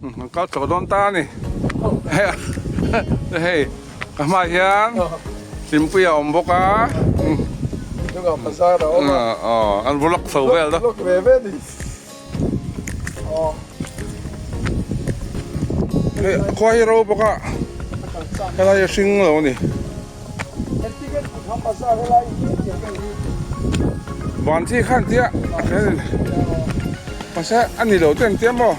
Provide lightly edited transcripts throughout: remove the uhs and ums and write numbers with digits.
Kan kal chho dawn ta a ni. Hei ka hmaah hian Hlimpuia a awm bawk a. An vlog chho vel dawn. Hei a khua hi ro bawk a, helai a hring lo a ni. Van chi khan tia a hre a ni mahse a ni lo te an tia maw.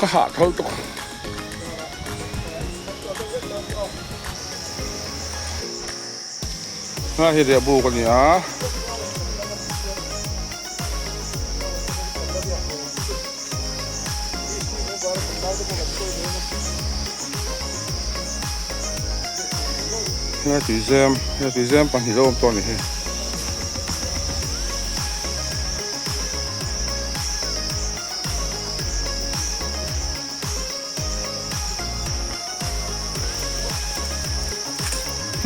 Ka hah tho tuk. Nga hi riah buk a ni a. Helai tuizem helai tuizem pahnih lo awm tawh a ni hi.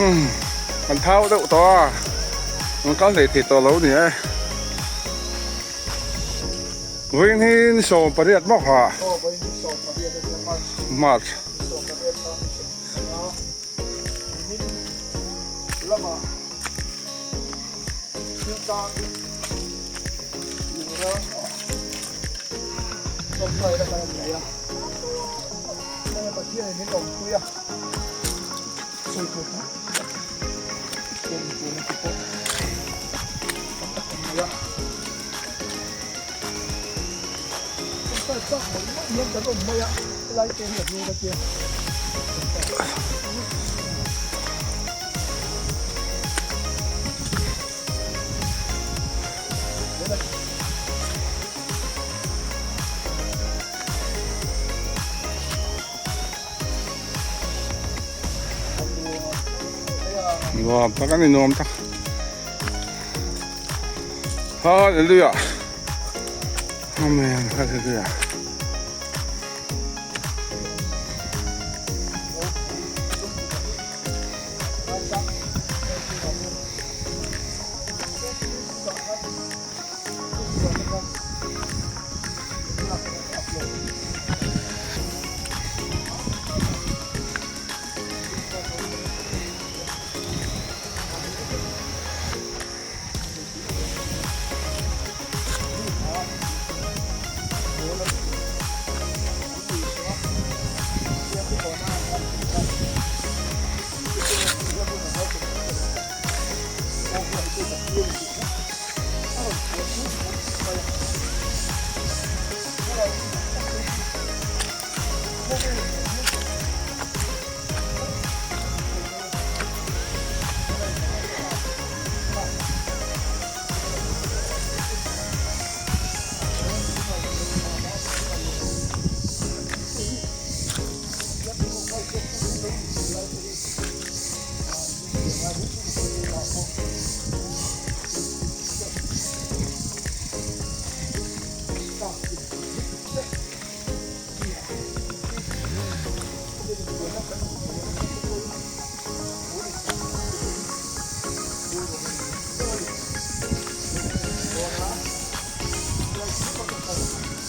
Hmm kan thau deuh tawh a an kal hlei thei tawh lo a ni e. Vawiin hi ni 18 maw kha? Aw vawiin ni 18 a nia March. March. Ni 18 kha ni 15 nimin lamah thil tang lura tawngtai na kan nei a. Heng Pathianin min awmpui a sawi tur tam tak pawh ni tur na te pawh tam tak kan nei a. Tawngtai chak mai mai hian kan awm mai a, helai te hi a hlu ka tia. Nuam tak a ni nuam tak. Hallelujah. Amen. Hallelujah.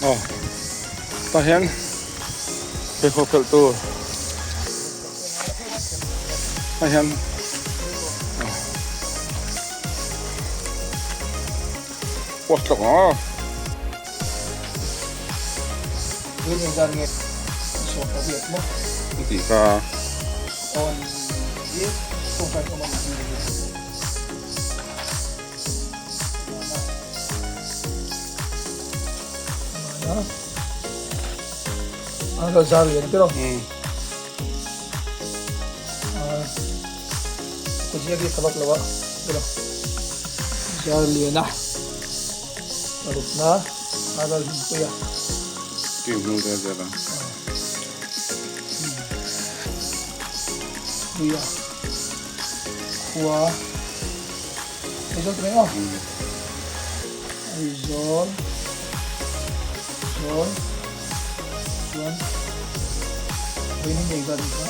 Aw tah hian pheikhawk phelh tur tah hian post lawk ang aw. Tih kha. A an zar lian te lo. Kuzia ki thabak lo a te lo. Zar lian a. Paruk na a ral hlim pui a. Ki hmung te zel a. Pui a. Khua. Aizawl te mai aw. Aizawl. Aizawl. Chuan. Vawiin hi nei zat ni kha.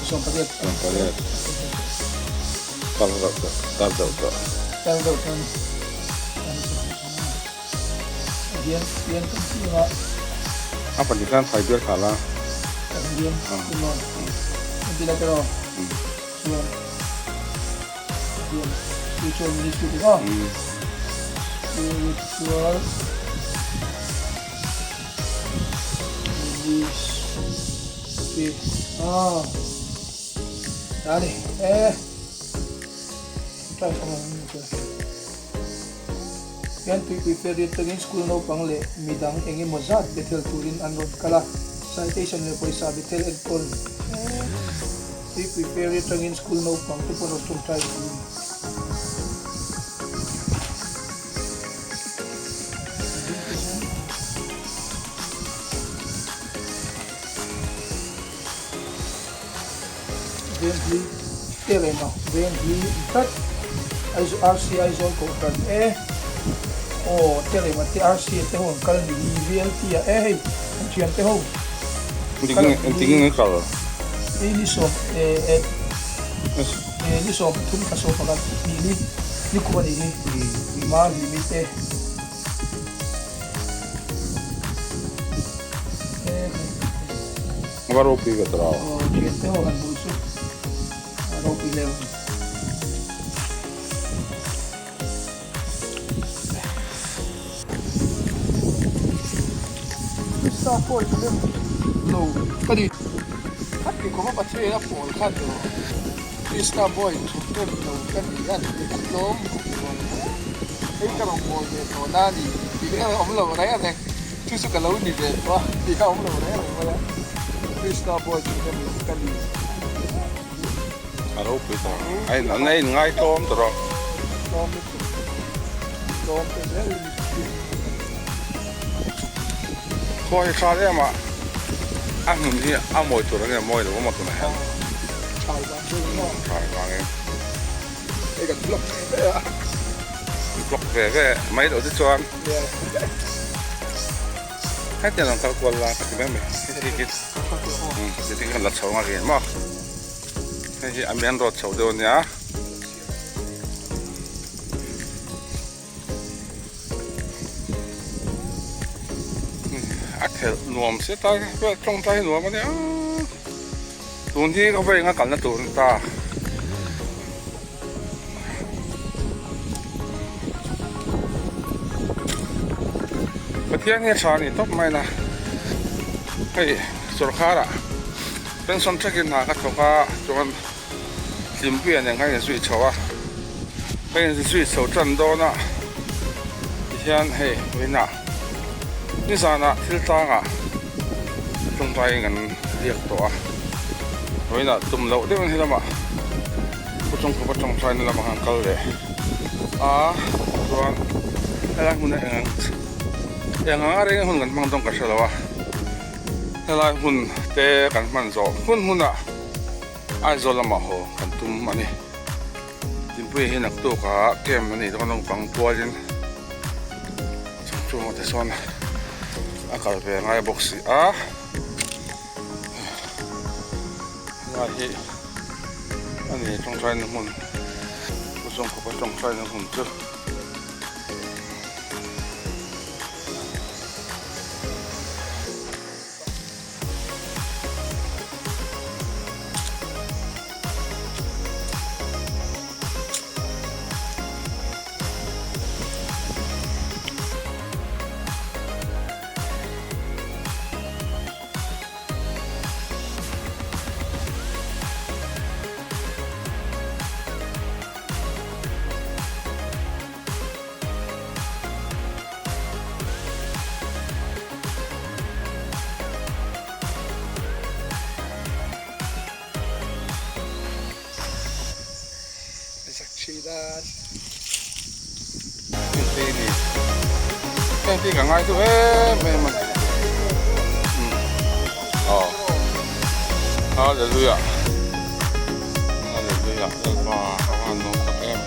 18. 18. Kal deuh tawh. Kal deuh tawh. Kal deuh tawh a ni. Hian hian kan tih a. A pahnih khan khai bial thla la. Kan hian emaw. Kan ti la te rawh. Chuan hian spiritual ministry tih aw. Spiritual ministry aw. Ta ni e. Try ang ang Hian tuipui ferry atangin school naupang leh midang eng emaw zat Bethel turin an rawn kal a, citation leh pawisa Bethel enkawl Tuipui ferry atangin school naupang te pawh an rawn tawngtai thin. Venghlui te reng a, Venghlui tlat Aizawl RC Aizawl Kohhran e aw te reng a te RC te ho an kal ni hi VLT ah e hei an thian te ho kal ang hi ni hei ni sawm e e e ni 13 thla 11 ni ni ni kum a nih hi Marhlimi te. Va ropui ve tawh a. Aw thian te ho han hmuh chu a ropui hle mai. Krista pawi ta lem lo ka ni. Khat ti khawpa Pathian a pawl khan lo Krista bawi thut lem lo ka ni a ni a tlawm khawp dawn hle. Hei ka rawn bawl ve tawh na a ni tih kha awm lo reng reng. Chu chu ka lo ni ve tawh a tih kha awm lo reng reng mai a. Krista bawi thut lem lo ka ni. A ropui tawh a in a in ngai tlawm tawh rawh. Tlawm lutuk tlawm te zel in ni. Khawi tha em a a hmun hi a mawi tur ania mawi lo a maw tunah hian. Thlai vang deuh in aw. Thlai vang in. Hei kan block ve ve a. Block ve ve mai loh te chuan. Hetiang ang kal kual la ka ti mai mai. Hei hi heti khan la chho ang a ri maw. Hei hi a main road chho deuh ania. A khelh nuam si ta vel tawngtai hi nuam a nia tun hi ka vawiin a kalna tur a ni ta. Pathian hi a tha a ni tawp mai na hei sawrkharah pension thlengin hna ka thawk a chuan. Hlimpuia nen khan in zui chho a, ka in zui chho tan dawn a tihian hei vawiinah nizanah thil tlangah tawngtaiin kan riak tawh a, vawiinah tum loh deuhin helamah khaw chawngkhawpa tawngtaina lamah khan kal leh a chuan helai hmuna eng ang eng anga reng hun kan hmang dawn ka hre lo a, helai hmun te kan hman zawh hun hunah. Aizawl lamah haw kan tum a ni. Dinpuia hi naktuk ah camp a nih dawn naupang pualin chungchunga te sawn a kal ve ngai bawk si a. Helai hi a ni tawngtaina hmun Pu Chawngkhupa tawngtaina hmun chu. sak thin a. Hengte ni hengte ka ngai duh em em a aw hallelujah hallelujah lalpa a van nuam tak em.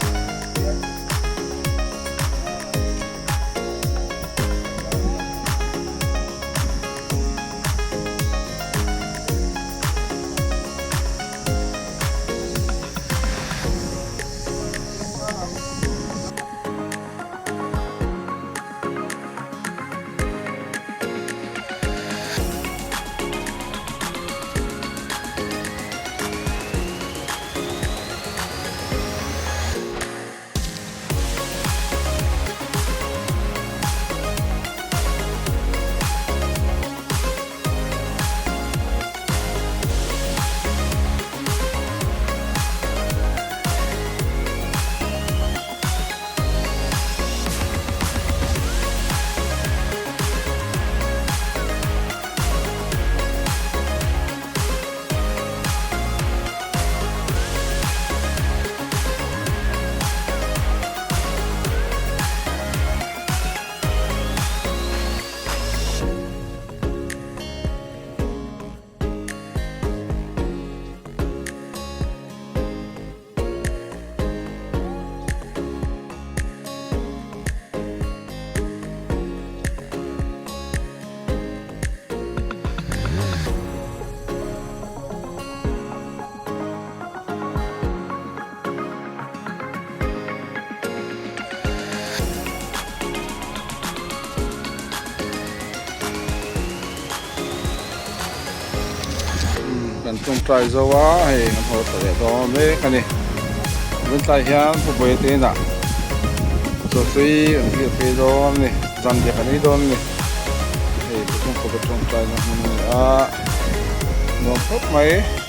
Kan tawngtai zo a hei kan haw ta leh dawn mek a ni tuntlai hian pu Buaia te inah chawhlui an hrilh phei dawn a ni zanriah kan ei dawn a ni hei pu chhungkawpa tawngtaina hmun a ni a nuam khawp mai.